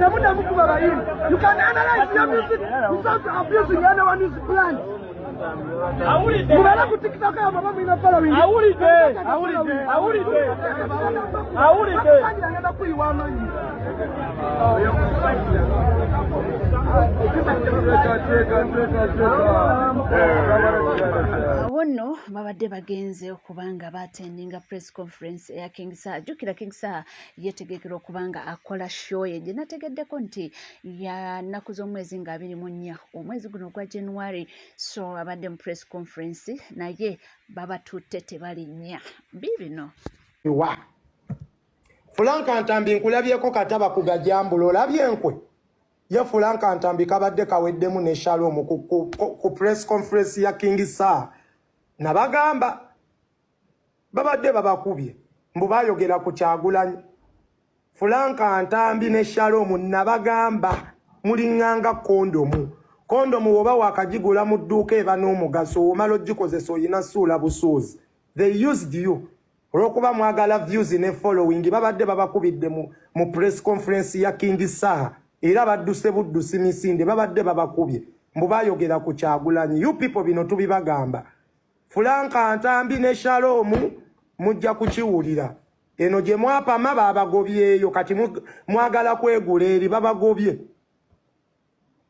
Temudamu kuba bayimbi. You can analyze your music without abusing anyone's brand. Mubeere ku TikTok ayo baba mulina following. Awulidde, awulidde, awulidde, awulidde. Agenda kuyiwa amanyi. Awo nno babadde bagenze okuba nga batendinga press conference eya King Saha. Jjukira King Saha yeetegekera okuba nga akola show ye gye nategeddeko nti ya nnaku z'omwezi nga 24 omwezi guno ogwa January. So abadde mu press conference naye babatutte tebalinnya biibino. Wa Fulanka Ntambi nkulabyeko kataba kugajambula olabye enkwe ye Fulanka Ntambi kabadde kaweddemu ne Shalom ku press conference ya King Saha nabagamba babadde babakubye mbu bayogera ku Kyagulanyi. Fulanka Ntambi ne Shalom nabagamba mulinganga kondomu. Kondomu woba wakagigula mu dduuka eba n'omugaso, omala ogikozesa oyina suula busuuzi. They used you olw'okuba mwagala views ne following. Babadde babakubidde mu press conference ya King Saha era badduse buddusi misinde, babadde babakubye mbu bayogera ku Kyagulanyi. You people bino tubibagamba. Fulanka Ntambi ne Shalom mujja kukiwulira. Eno gye mwapama babagobyeyo, kati mwagala kwegula eri babagobye.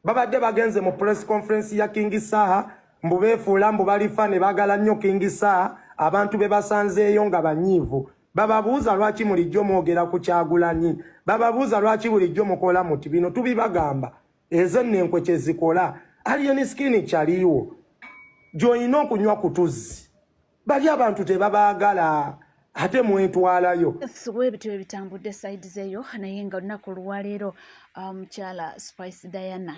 Babadde bagenze mu press conference ya King Saha mbu beefuula mbu balifa ne baagala nnyo King Saha. Abantu be basanzeeyo nga banyiivu, bababuuza lwaki bulijjo mwogera ku Kyagulanyi, bababuuza lwaki bulijjo mukola muti. Bino tubibagamba, ezo nno enkwe kye zikola. Alien Skin kyaliwo gy'olina okunywa ku tuzzi, bali abantu tebabaagala ate mwetwalayo. Bwe bityo ebitambudde side zeeyo, naye nga olunaku olwaleero omukyala Spice Diana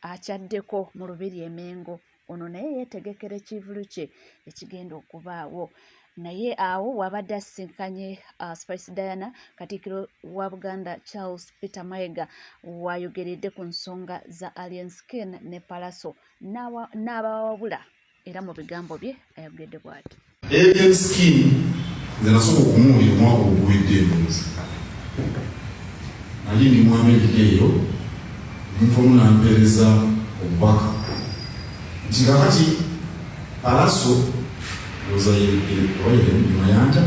akyaddeko mu lubiri e Mengo. Ono naye yeetegekera ekivulu kye ekigenda okubaawo, naye awo wabadde asisinkanye Spice Diana, Katikkiro wa Buganda Charles Peter Mayiga wayogeredde ku nsonga za Alien Skin ne Pallaso n'abawabula, era mu bigambo bye ayogedde bw'ati. Alien Skin nze nasooka okumuwulira omwaka oguwedde, endowooza nali ndi mu Amerika eyo, omuntu omu nampeereza obubaka nti kakati Pallaso ndowooza Mayanja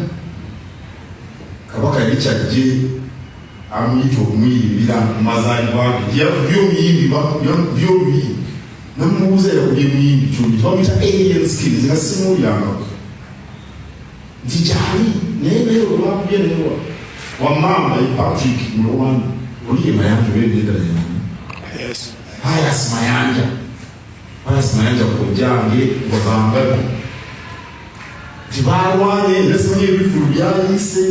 Kabaka yali kyajje amuyita okumuyimbira mu mazaalibwa ge, yakubye omuyimbi byoluyi namubuuza yakubye muyimbi kyoli bamuyita Alien Skin, nze nga simuwulirangako nti kyali, naye olwakubye naye wamamba ye Patrick Mulowani oli ye Mayanja oba ebyendala yamanyi Pius Mayanja, Pius Mayanja kojjange wabangabi nti balwanye era simanyi ebivulu byayise.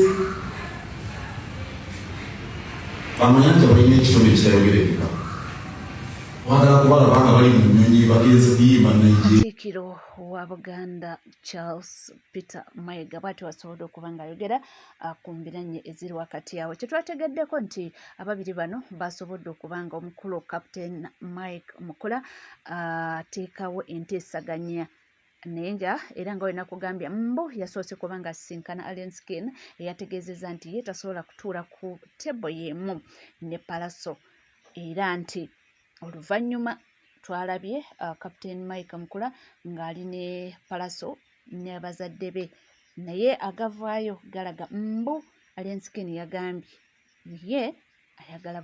Bamayanja balina ekitone ekitayogerekeka, wagala kubalaba nga bali mu nnyonyi bagenze kuyimba Nigeria. Katikkiro wa Buganda Charles Peter Mayiga bw'atyo asobodde okuba ng'ayogera ku mbiranye eziri wakati awo. Kye twategeddeko nti ababiri bano basobodde okuba nga omukulu Captain Mike Mukula ateekawo enteesaganya, naye nga era nga wena kugambya mbu yasoose kuba nga asisinkana Alien Skin eyategeezezza nti ye tasobola kutuula ku table y'emu ne Pallaso, era nti oluvannyuma twalabye Captain Mike Mukula ng'ali ne Pallaso n'abazadde be, naye agavaayo galaga mbu Alien Skin yagambye ye ayagala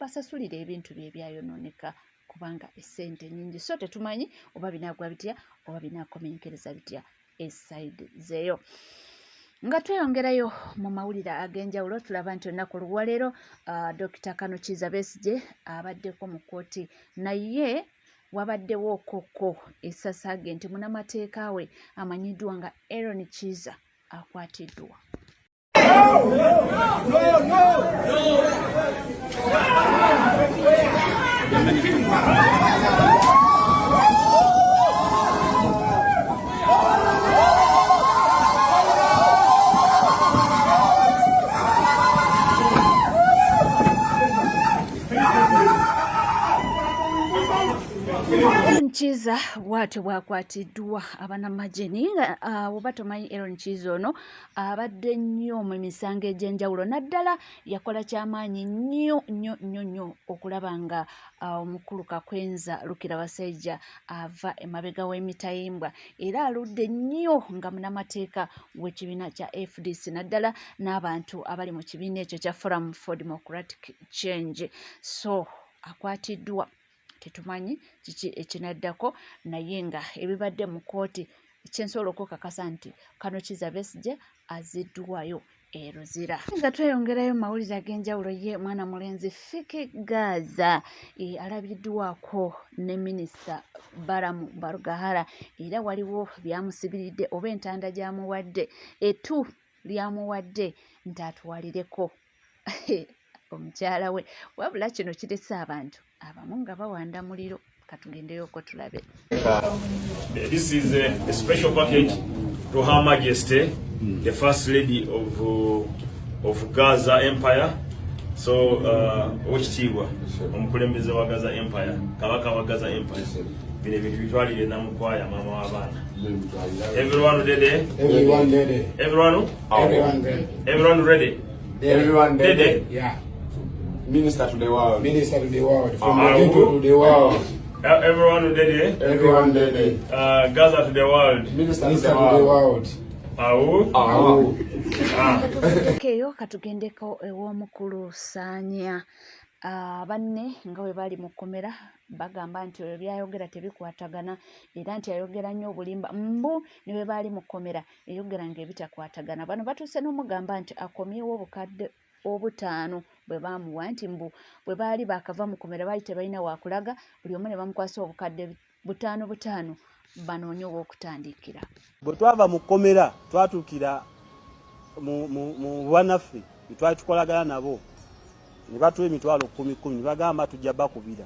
basasulire ebintu bye ebyayonooneka kubanga essente nnyingi. So tetumanyi oba binaagwa bitya oba binaakomenkereza bitya e side zeeyo. Nga tweyongerayo mu mawulire ag'enjawulo, tulaba nti olunaku olwaleero Dr. Kano Kiiza Besigye abaddeko mu kkooti, naye wabaddewo okokko esasage nti munnamateeka we amanyiddwa nga Aaron Kiiza akwatiddwa. No, no, no. Aaron Kiiza bw'atyo bw'akwatiddwa abanamagye naye nga ah, oba tomanyi Aaron Kiiza ono abadde nnyo mu misango egy'enjawulo naddala yakola kyamaanyi nnyo nnyo nnyo nnyo okulaba nga ah, omukulu Kakwenza Rukirabasaija ava emabega w'emitayimbwa era aludde nnyo nga munamateeka w'ekibiina kya FDC naddala n'abantu abali mu kibiina ekyo kya Forum for Democratic Change so akwatiddwa tetumanyi kiki ekinaddako naye nga ebibadde mu kkooti kyensobola okukakasa nti kano Kizza Besigye aziddwayo e Luzira. Nga tweyongerayo mu mawulire ag'enjawulo ye mwana mulenzi Fiki Gaza e, alabiddwako ne minisita Balamu Barugahara era waliwo byamusibiridde oba entanda gy'amuwadde ettu lyamuwadde nti atwalireko omukyala we wabula kino kirese abantu abamu nga bawanda muliro katugendeyoko tulabe. This is a special package to Her Majesty, the First Lady of Gaza Empire. So, Owekitiibwa omukulembeze wa Gaza Empire, Kabaka wa Gaza Empire. Bino ebintu bitwalire Namukwaya maama w'abaana. Everyone ready? Everyone ready. Everyone? Everyone ready. Everyone ready? Everyone ready. Yeah. Minister to the world. Minister to the world. From the ghetto to the world. Everyone ready? Everyone ready. Gaza to the world. Minister, Minister to the world. Awu. Awu. Ah. Keyo katugendeko ew'omukulu Saanya. Banne nga bwe bali mu kkomera bagamba nti oyo by'ayogera tebikwatagana era nti ayogera nnyo obulimba mbu ne bwe baali mu kkomera yayogeranga ebitakwatagana. Bano batuuse n'omugamba nti akomyewo obukadde obutaano bwe baamuwa nti mbu bwe baali baakava mu kkomera baali tebalina waakulaga buli omu ne bamukwasa obukadde butaano butaano banoonye ow'okutandikira. Bwe twava mu kkomera twatuukira mu bannaffe be twali tukolagana nabo ne batuwa emitwalo kkumi kkumi ne bagamba tujja bakubira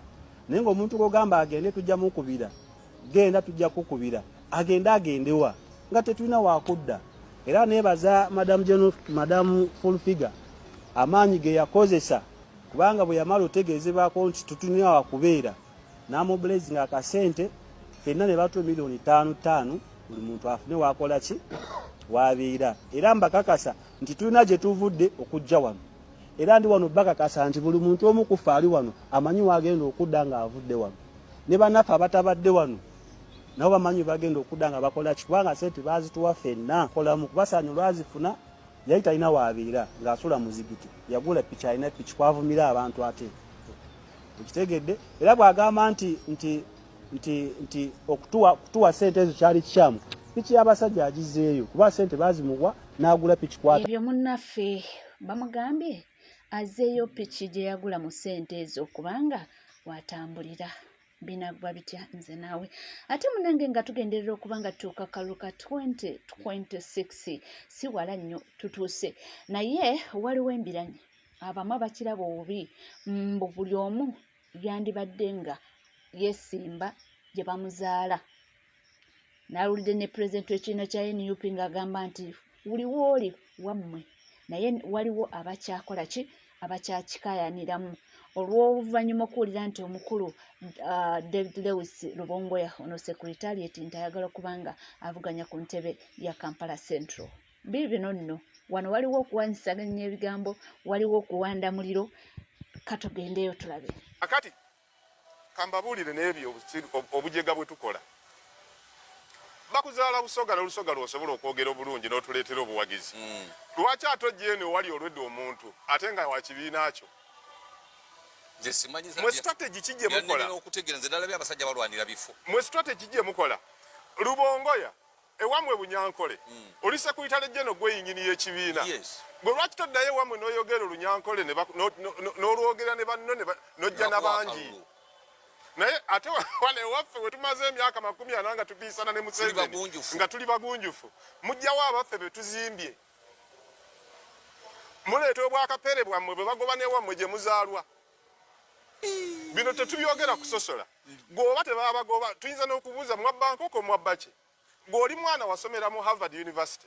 naye ng'omuntu gw'ogamba agende tujja mukubira genda tujja kukubira agende agendewa nga tetulina wakudda era neebaza madamu General madamu Full Figure amaanyi ge yakozesa kubanga bwe yamala otegeezebwako nti tetulina wakubeera n'amobilizinga akasente ffenna ne batuwa miliyoni ttaano ttaano buli muntu afune wakola ki wabeera era mbakakasa nti tulina gye tuvudde okujja wano era ndi wano bakakasa nti buli muntu omu ku ffe ali wano amanyi wagenda okudda ng'avudde wano ne bannaffe abatabadde wano nabo bamanyi bagenda okudda nga bakola ki kubanga sente baazituwa ffenna kolamu kubasaanya olwazifuna yali talina waabeera ng'asula muzigiti yagula piki alina piki kwavumira abantu ate okitegedde era bw'agamba nti nti nti nti okutuwa kutuwa sente ezo kyali kikyamu piki y'abasajja agizeeyo kuba sente baazimuwa n'agula piki kwata Ebyo munnaffe bamugambye azzeeyo piki gye yagula mu ssente ezo kubanga watambulira binaggwa bitya nze naawe ate munange nga tugenderera okuba nga tutuuka kalulu ka 2026 si wala nnyo tutuuse naye waliwo embiranyi abamu abakiraba obubi mbu buli omu yandibadde nga yeesimba gye bamuzaala. N'awulidde ne pulezidenti w'ekibiina kya NUP ng'agamba nti buli w'oli wammwe naye waliwo abakyakola ki abakyakikaayaniramu olw'oluvannyuma okuwulira nti omukulu David Lewis Lubongoya ono secretariat nti ayagala okuba nga avuganya ku ntebe ya Kampala Central. Biibino nno wano waliwo okuwanyisaganya ebigambo, waliwo okuwanda muliro, katugendeyo tulabe. Akati kambabuulire n'ebyo obujega bwe tukola. Bakuzaala Busoga n'Olusoga lw'osobola okwogera obulungi n'otuleetera obuwagizi. Lwaki ate ojja eno ewali olwedda omuntu ate nga wa kibiina kyo? Nze simanyi Mwe strategy ki gye mukola? Byannema okutegeera nze nalabye abasajja balwanira bifo. Mwe strategy gye mukola? Lubongoya ewamwe Bunyankole oli sekuritale geno gwe yinyini y'ekibiina. Gwe lwaki toddayo ewamwe n'oyogera Olunyankole n'olwogera ne banno n'ojja na bangi? Naye ate wano ewaffe we tumaze emyaka 40 nga tupiisana ne Museveni nga tuli bagunjufu, mujjawo abaffe be tuzimbye, muleeta obwakapere bwammwe bwe bagoba n'ewammwe gye muzaalwa. Bino tetubyogera kusosola. Gwe oba tebabagoba tuyinza n'okubuuza mwabba nkoko mwabba ki? Gwe oli mwana wasomera mu Harvard University,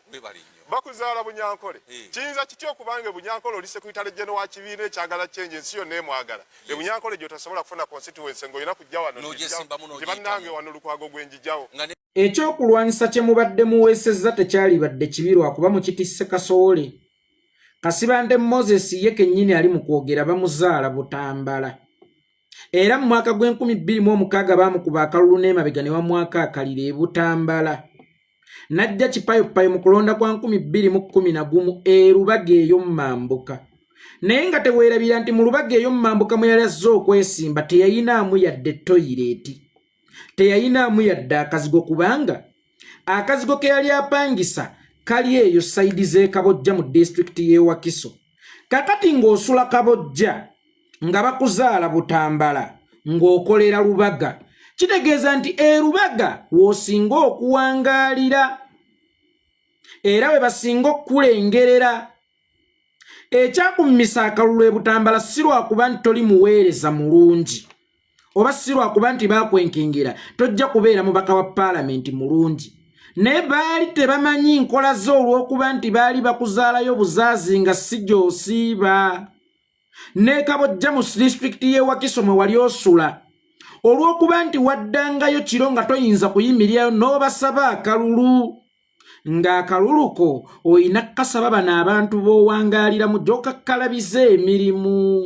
bakuzaala Bunyankole. Eh. Kiyinza kitya okubanga Bunyankole oli secretary general wa kibiina ekyagala change, ensi yonna emwagala, e Bunyankole gy'otasobola kufuna constituency ng'olina kujja wano N'ogyesimbamu, nti bannange wano Lukwago gwe njijawo? Nga ne Ekyokulwanyisa kye mubadde muweesezza tekyalibadde kibi lwakuba mukitisse kasowole. Kasibante Moses ye kennyini ali mu kwogera bamuzaala Butambala. Era mu mwaka gw'enkumi bbiri mu omukaaga baamukuba akalulu n'emabega ne bamwaka akaliro e Butambala. N'ajja kipayopayo mu kulonda kwa 2011 e Lubaga eyo mu Mambuka. Naye nga teweerabira nti mu Lubaga eyo mu Mambuka mwe yali azze okwesimba teyayinaamu yadde toyireeti. Teyayinaamu yadde akazigo kubanga akazigo ke yali apangisa kali eyo sayidi z'e Kabojja mu disitulikiti y'e Wakiso. Kakati ng'osula Kabojja nga bakuzaala Butambala ng'okolera Lubaga, kitegeeza nti e Lubaga w'osinga okuwangaalira era we basinga okukulengerera. Ekyakummisa akalulu e Butambala si lwakuba nti toli muweereza mulungi oba si lwakuba nti baakwenkengera tojja kubeera mubaka wa paalamenti mulungi, naye baali tebamanyi nkola zo olw'okuba nti baali bakuzaalayo buzaazi nga si gy'osiiba. N'e Kabojja mu disitulikiti y'e Wakiso mwe wali osula, olw'okuba nti waddangayo kiro nga toyinza kuyimirirayo n'obasaba akalulu, ng'akalulu ko olina kukasaba bano abantu b'owangaaliramu gy'okakkalabiza emirimu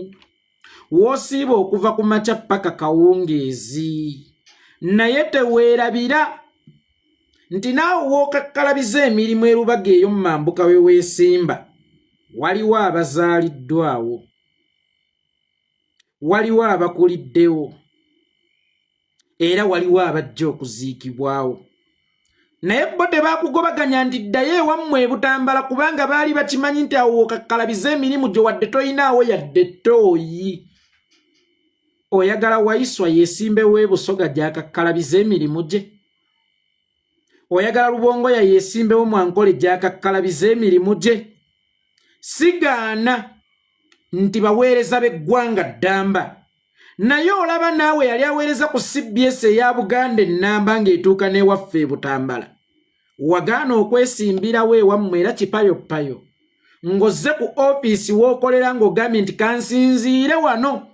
w'osiiba okuva ku makya ppaka kawungeezi. Naye teweerabira nti naawe w'okakkalabiza emirimu e Lubaga eyo mu mambuka we weesimba waliwo abazaaliddwawo, waliwo abakuliddewo, era waliwo abajja okuziikibwawo. Naye bo tebaakugobaganya nti ddayo ewammwe e Butambala, kubanga baali bakimanyi nti awo wokakkalabiza emirimu gyo wadde toyinaawo yadde ttooyi. Oyagala Waiswa yeesimbewo e Busoga gy'akakkalabiza emirimu gye? Oyagala Lubongoya yeesimbewo mu Ankole gy'akakkalabiza emirimu gye? Sigaana nti baweereza b'eggwanga ddamba, naye olaba naawe yali aweereza ku CBS eya Buganda ennamba ng'etuuka n'ewaffe e Butambala, wagaana okwesimbirawo ewammwe era kipayopayo ng'ozze ku ofiisi w'okolera ng'ogambye nti kansinziire wano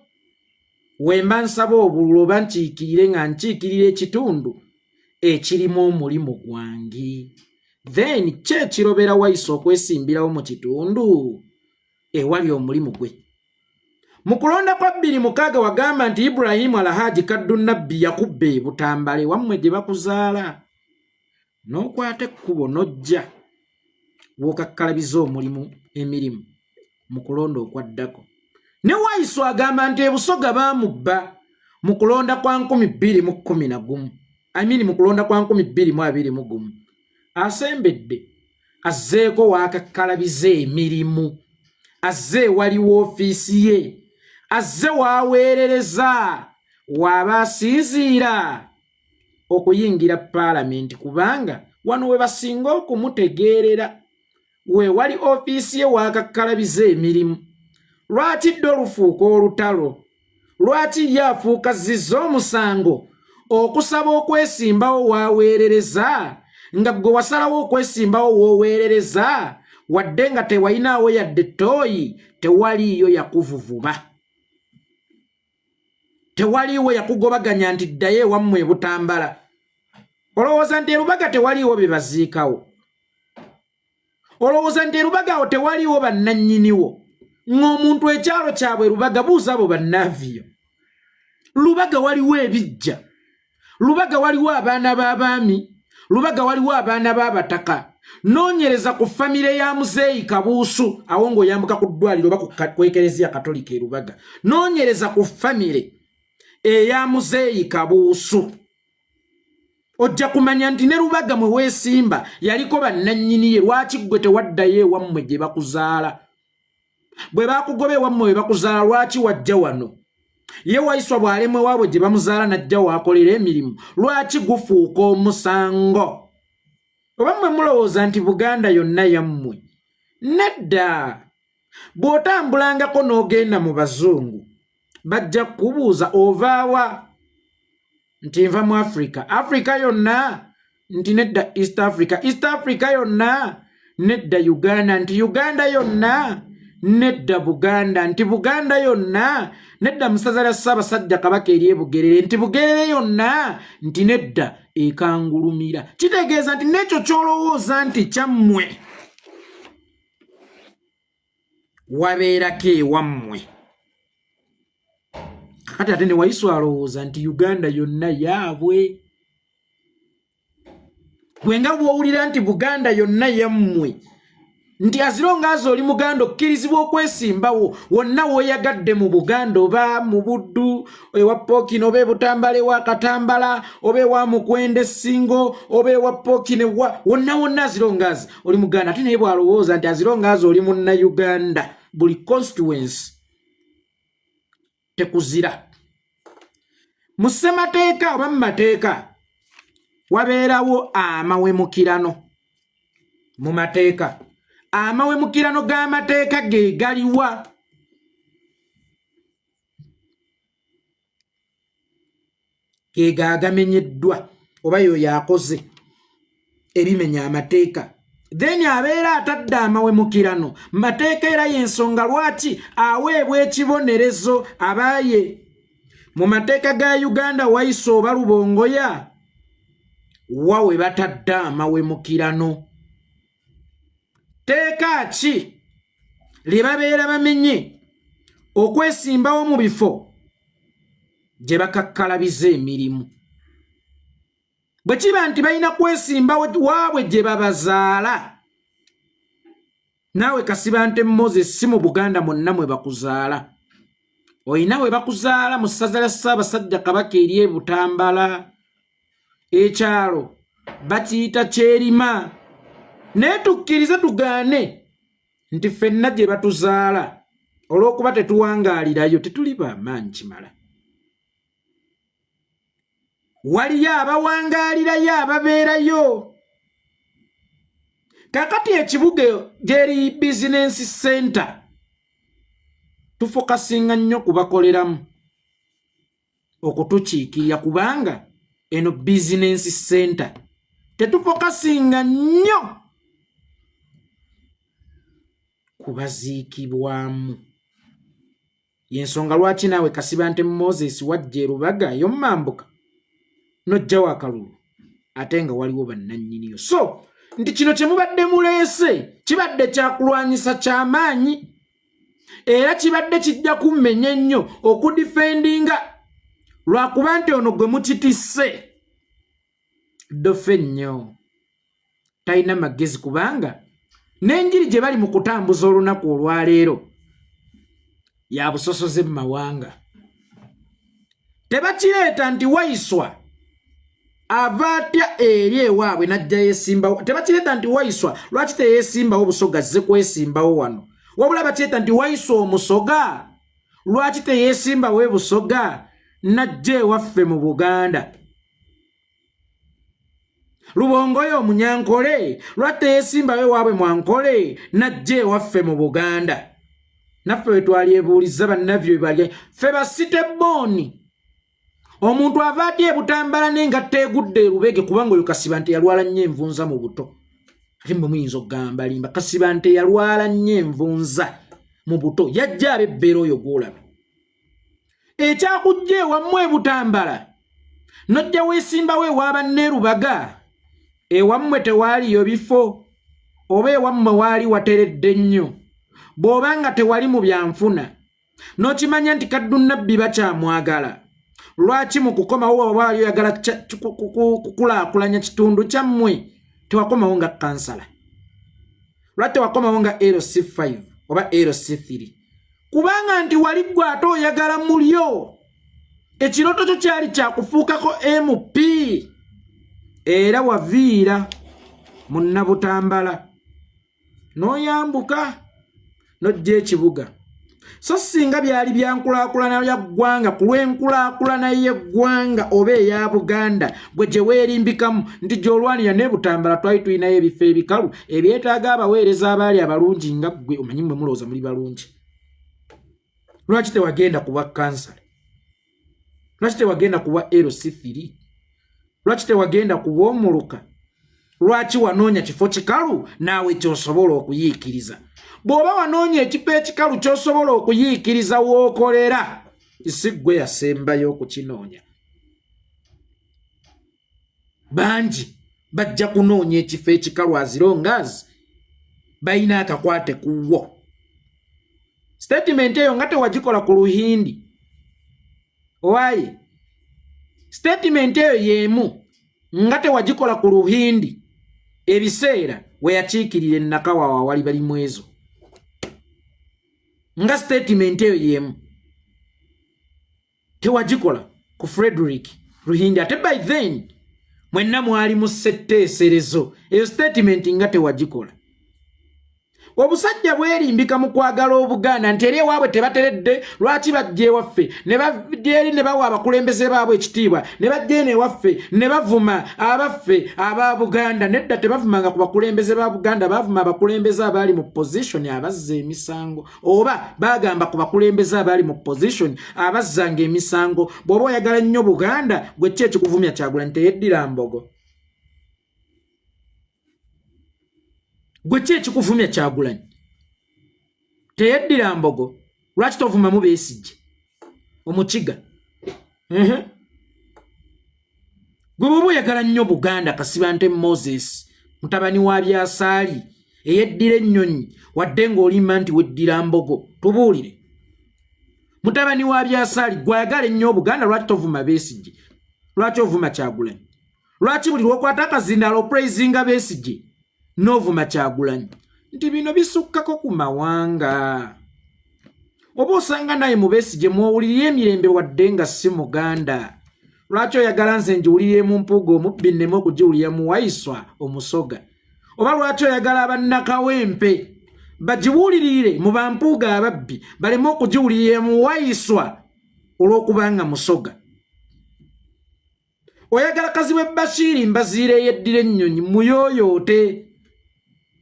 wemba nsaba obululu oba nkiikirire nga nkiikirira ekitundu ekirimu omulimu gwange. Then ki ekirobera Waiswa okwesimbirawo mu kitundu ewali omulimu gwe? Mu kulonda kwa 2006 wagamba nti Ibrahimu Alhaji Kaddu Nabbi yakubba e Butambala ewammwe gye bakuzaala, n'okwata ekkubo n'ojja w'okakkalabiza omulimu emirimu mu kulonda okwaddako. Ne Waiswa agamba nti e Busoga baamubba mu kulonda kwa 2011, I mean mu kulonda kwa 2021. Asembedde azzeeko waakakkalabiza emirimu, azze ewali woofiisi ye, azze waaweerereza waaba asinziira okuyingira paalamenti, kubanga wano we basinga okumutegeerera we wali ofiisi ye waakakkalabiza emirimu. Lwaki ddo lufuuka olutalo? Lwaki ye afuuka zizza omusango okusaba okwesimbawo waaweerereza, nga ggwe wasalawo okwesimbawo w'oweerereza wadde nga tewayinaawo yadde ttooyi? Tewaliiyo yakuvuvuba, tewaliiwo yakugobaganya nti ddayo ewammwe e Butambala. Olowooza nti e Lubaga tewaliiwo bye baziikawo? Olowooza nti e Lubaga awo tewaliiwo bannannyiniwo? Ng'omuntu ekyalo kyabwe Lubaga, buuza abo bannaaviyo. Lubaga waliwo ebijja, Lubaga waliwo abaana b'abaami, Lubaga waliwo abaana b'abataka. Noonyereza ku famire ya Muzeeyi Kabuusu awo ng'oyambuka ku ddwaliro oba ku Ekereziya Katolika e Lubaga. Noonyereza ku famire eya Muzeeyi Kabuusu, ojja kumanya nti ne Lubaga mwe weesimba yaliko bannannyini ye. Lwaki ggwe tewaddayo ewammwe gye bakuzaala? Bwe bakugoba ewammwe we bakuzaala, lwaki wajja wano? Ye Waiswa bw'alemwe waabwe gye bamuzaala n'ajja waakolera emirimu, lwaki gufuuka omusango? Oba mmwe mulowooza nti Buganda yonna yammwe? Nedda. Bw'otambulangako n'ogenda mu bazungu, bajja kukubuuza ovaawa, nti nva mu Afrika. Afrika yonna Nti nedda East Africa. East Africa yonna? Nedda Uganda. Nti Uganda yonna? Nedda Buganda. Nti Buganda yonna? Nedda mu ssaza lya Ssaabasajja Kabaka ery'e Bugerere. Nti Bugerere yonna? Nti nedda ekangulumira. Kitegeeza nti n'ekyo ky'olowooza nti kyammwe wabeerako ewammwe. Kakati ate ne Waiswa alowooza nti Uganda yonna yaabwe. Gwe nga bw'owulira nti Buganda yonna yammwe, nti azirongaazi oli Muganda okkirizibwa okwesimbawo wonna w'oyagadde mu Buganda, oba mu Buddu ewa Pookino, oba eButambala ewa Katambala, oba ewa Mukwenda Essingo, oba ewa Pookino ewa wonna wonna, azirongaazi oli Muganda. Ate naye bw'alowooza nti azirongaazi oli Munnayuganda, buli constituency tekuzira. Mu ssemateeka oba mu mateeka wabeerawo amawemukirano. Mu mateeka amawemukirano g'amateeka ge galiwa? Ge gaagamenyeddwa oba yoyo akoze ebimenya amateeka, then abeera atadde amawemukirano mateeka, era y'ensonga lwaki aweebwa ekibonerezo. Abaaye mu mateeka ga Uganda, Waiswa oba Lubongoya, wa we batadde amawemukirano? Teeka ki lye babeera bamenye okwesimbawo mu bifo gye bakakkalabiza emirimu? Bwe kiba nti balina kwesimbawo waabwe gye babazaala, naawe Kasibante Moses, si mu Buganda mwonna mwe bakuzaala, olina we bakuzaala mu ssaza lya Ssaabasajja Kabaka eri e Butambala, ekyalo bakiyita Kyerima. Naye tukkirize tugaane nti ffenna gye batuzaala, olw'okuba tetuwangaalirayo tetuli bamaanyi kimala. Waliyo abawangaalirayo ababeerayo. Kakati ekibuga gyeri business center, tufokasinga nnyo kubakoleramu okutukiikirira, kubanga eno business center. Tetufokasinga nnyo kubaziikibwamu. Yensonga lwaki naawe Kasibante Moses wajja erubaga yommambuka nojjawo akalulu, ate nga waliwo bannannyiniyo. So nti kino kye mubadde muleese kibadde kyakulwanyisa kyamaanyi, era kibadde kijja kummenya ennyo okudifendinga, lwakuba nti ono gwe mukitisse ddofe nnyo, talina magezi, kubanga n'enjiri gye bali mu kutambuza olunaku olwaleero ya busosoze mu mawanga. Tebakireeta nti Waiswa ava atya eri ewaabwe n'ajja yeesimbawo. Tebakireeta nti Waiswa lwaki teyeesimbawo Busoga, azze kwesimbawo wano. Wabula bakireeta nti Waiswa Omusoga lwaki teyeesimbawo e Busoga n'ajja ewaffe mu Buganda? Lubongoyo Omunyankole lwaki teyeesimbawo ewaabwe Mwankole n'ajja ewaffe mu Buganda? Naffe we twalyebuulizza bannavyo bwe ffe basitebooni. Omuntu ava atya eButambala n'engatta egudde erubege? Kubanga oyo Kasiba nti yalwala nnyo envunza mu buto. Ate mwe muyinza okugamba limba. Kasiba nti yalwala nnyo envunza mu buto, yajja abebbeera. Oyo gwolaba ekyakujja ewammwe eButambala nojja weesimbawo ewa banneerubaga, ewammwe tewaaliyo bifo oba ewammwe waali wateredde nnyo? Bw'oba nga tewali mu byanfuna, n'okimanya nti Kaddu Nabbi bakyamwagala, lwaki mu kukomawo waba wali oyagala kukulaakulanya kitundu kyammwe tewakomawo nga kansala? Lwaki tewakomawo nga LC5 oba LC3? Kubanga nti wali gwe ate oyagala mulyo, ekirooto kyo kyali kyakufuukako MP, era waviira Munnabutambala n'oyambuka n'ojja ekibuga. So singa byali byankulaakulana ya ggwanga, ku lw'enkulaakulana y'eggwanga oba eya Buganda gwe gye weerimbikamu nti gy'olwanira, ne Butambala twali tulinayo ebifo ebikalu ebyetaaga abaweereza abaali abalungi nga ggwe. Omanyi mmwe mulowooza muli balungi. Lwaki tewagenda kuba kansala? Lwaki tewagenda kuba LC3? Lwaki tewagenda kuba omuluka? Lwaki wanoonya kifo kikalu naawe kyosobola okuyiikiriza? Bw'oba wanoonya ekifo ekikalu kyosobola okuyiikiriza w'okolera, si ggwe yasembayo okukinoonya. Bangi bajja kunoonya ekifo ekikalu azirongaz balina akakwate ku wo. Sitatimenti eyo nga tewagikola ku Luhindi. Owaye sitatimenti eyo y'emu nga tewagikola ku Luhindi ebiseera we yakiikirira ennakawawa awali bali mwezo, nga sitatimenti eyo y'emu tewagikola ku Frederick Ruhindi, ate by then mwenna mwali mu ssetteeserezo. Eyo sitatimenti nga tewagikola. Obusajja bwerimbika mu kwagala Obuganda nti eri ewaabwe tebateredde, lwaki bajja ewaffe ne bajja eri ne bawa abakulembeze baabwe ekitiibwa, ne bajja eno ewaffe ne bavuma abaffe aba Buganda? Nedda, tebavumanga ku bakulembeze ba Buganda, bavuma abakulembeze abaali mu position abazza emisango, oba bagamba ku bakulembeze abaali mu position abazzanga emisango. Bw'oba oyagala nnyo Buganda, gwe ki ekikuvumya Kyagulanyi teyeddira mbogo? Gwe ki ekikuvumya Kyagulanyi teyeddira mbogo? Lwaki tovumamu Besigye omukiga? Gwe bwoba oyagala nnyo Buganda, Kasibante Moses mutabani wa Byasaali eyeddira ennyonyi, wadde ng'olimba nti weddira mbogo, tubuulire. Mutabani wa Byasaali, gwe ayagala ennyo Obuganda, lwaki tovuma Besigye? Lwaki ovuma Kyagulanyi? Lwaki buli lwokwata akazindaalo opraisinga Besigye n'ovuma Kyagulanyi nti bino bisukkako ku mawanga? Oba osanga naye mu Besigye mwowulirira emirembe wadde nga si Muganda. Lwaki oyagala nze ngiwulirire mu Mpuuga omubbi nneme okugiwulira mu Waiswa omusoga? Oba lwaki oyagala abannakawempe bagiwulirire mu bampuuga ababbi baleme okugiwulirira mu Waiswa olw'okubanga musoga? Oyagala Kazibwe Bashiiri Mbaziira eyeddira ennyonyi muyooyoote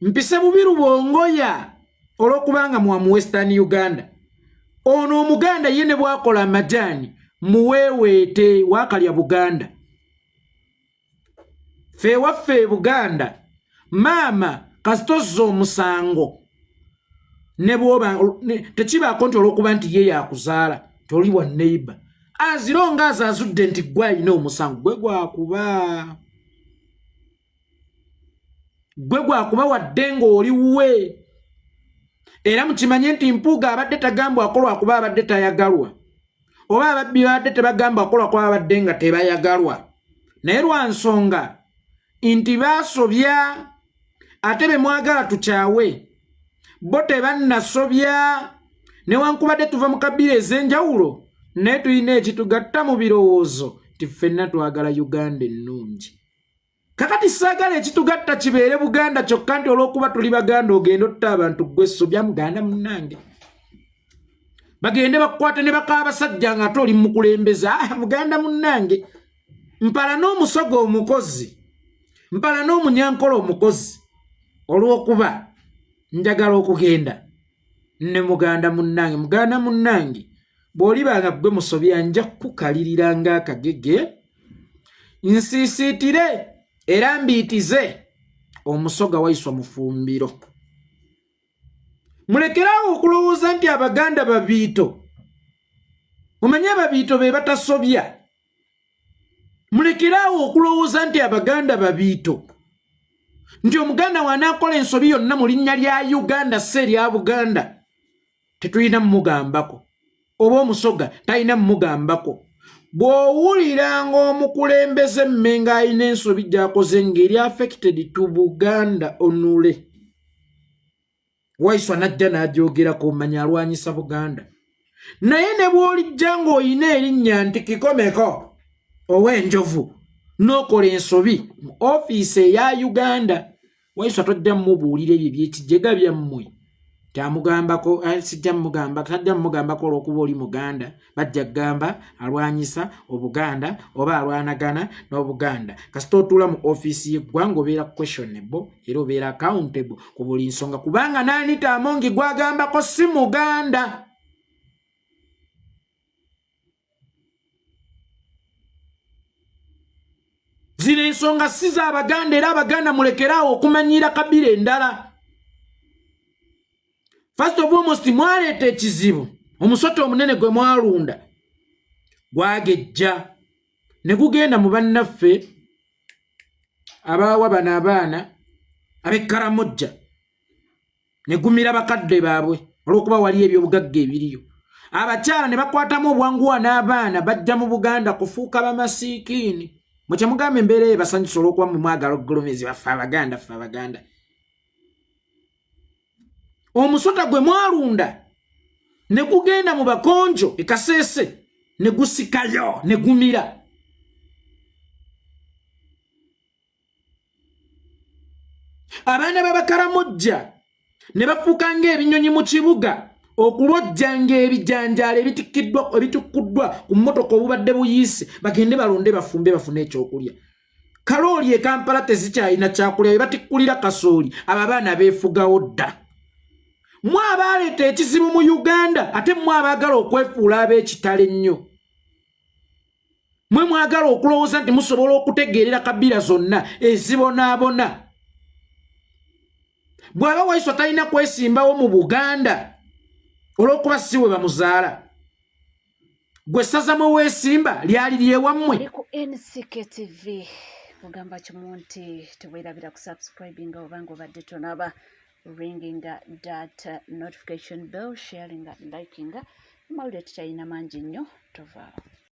mpise bubi Rubongoya olw'okubanga mwa mu Western Uganda? Ono Omuganda ye ne bwakola amajaani muweeweete waakalya Buganda. Ffe ewaffe e Buganda, maama kasita ozza omusango ne bwoba tekibaako nti olw'okuba nti ye yakuzaala toli wa neighbor, aziro nga azazudde nti gwe alina omusango, gwe gwakuba, gwe gwakuba wadde ng'oli wuwe. Era mukimanye nti Mpuuga abadde tagambwako lwakuba abadde tayagalwa, oba ababbi babadde tebagambwako lwakuba babadde nga tebayagalwa, naye lwa nsonga nti baasobya. Ate be mwagala tukyawe bo tebannasobya. Newankubadde tuva mu kabiira ez'enjawulo, naye tulina ekitugatta mu birowoozo nti ffenna twagala Uganda ennungi. Kakati saagala ekitugatta kibeere Buganda kyokka, nti olw'okuba tuli Baganda ogenda otta abantu. Ggwe sobya muganda munnange, bagende bakukwate ne bakaabasajja nga ate oli mukulembeza. Ah, muganda munnange, mpala n'omusoga omukozi, mpala n'omunyankola omukozi, olw'okuba njagala okugenda ne muganda munnange. Muganda munnange, bw'olibanga ggwe musobya, nja kukukalirira ng'akagege, nsiisiitire era mbiitize omusoga Waiswa Mufumbiro. Mulekeraawo okulowooza nti Abaganda babiito. Omanye ababiito be batasobya. Mulekeraawo okulowooza nti Abaganda babiito, nti Omuganda w'anaakola ensobi yonna mu linnya lya Uganda si erya Buganda tetulina mumugambako, oba Omusoga talina mumugambako. Bw'owulira ng'omukulembeze Mmengo alina ensobi gy'akoze ng'eri affected to Buganda onule, Waiswa najja n'agyogerako, omanya alwanyisa Buganda. Naye ne bw'olijja ng'olina erinnya nti Kikomeko ow'enjovu n'okola ensobi mu ofiisi eya Uganda, Waiswa tojja mumubuulira ebyo ebyekijega byammwe tamugambako. Eh, sijja mugamba, tajja mugambako olw'okuba oli Muganda. Bajja kugamba alwanyisa Obuganda oba alwanagana n'Obuganda. Kasita otuula mu ofiisi y'eggwanga obeera questionable era obeera accountable ku buli nsonga, kubanga n'Anita Amongi gwagambako si Muganda. Zino ensonga si za Baganda, era Abaganda mulekeraawo okumanyiira kabira endala. First of almost mwaleeta ekizibu, omusota omunene gwe mwalunda gwagejja ne gugenda mu bannaffe abaawa bano abaana ab'ekkaramojja ne gumira bakadde baabwe olw'okuba waliyo ebyobugagga ebiriyo. Abakyala ne bakwatamu obwanguwa n'abaana bajja mu Buganda kufuuka bamasiikiini. Mwe kyemugamba embeera eyo basanyusa olw'okuba mwe mwagala okugulumizi baffe Abaganda, ffe Abaganda. Omusota gwe mwalunda ne gugenda mu Bakonjo e Kaseese ne gusikayo ne gumira. Abaana b'Abakaramojja ne bafuuka ng'ebinyonyi mu kibuga okulojjanga ebijanjaalo ebitikkuddwa ku mmotoka obubadde buyiise, bagende balonde bafumbe bafune ekyokulya. Kalooli e Kampala tezikyalina kyakulya, be batikkulira kasooli. Abo abaana beefugawo dda. Mwe abaaleeta ekizibu mu Uganda, ate mwe abaagala okwefuula ab'ekitalo ennyo, mwe mwagala okulowooza nti musobola okutegeerera kabira zonna ezibonaabona. Bw'aba Waiswa talina kwesimbawo mu Buganda olw'okuba si we bamuzaala, gwe ssaza mwe weesimba lyali lyewammwe. Ku NCKTV kugamba kimu nti teweerabira kusubscribinga obanga obadde tonaba, ringinga that notification bell, sharinga, likinga. Amawulire tukyalina mangi nnyo, tovaawo.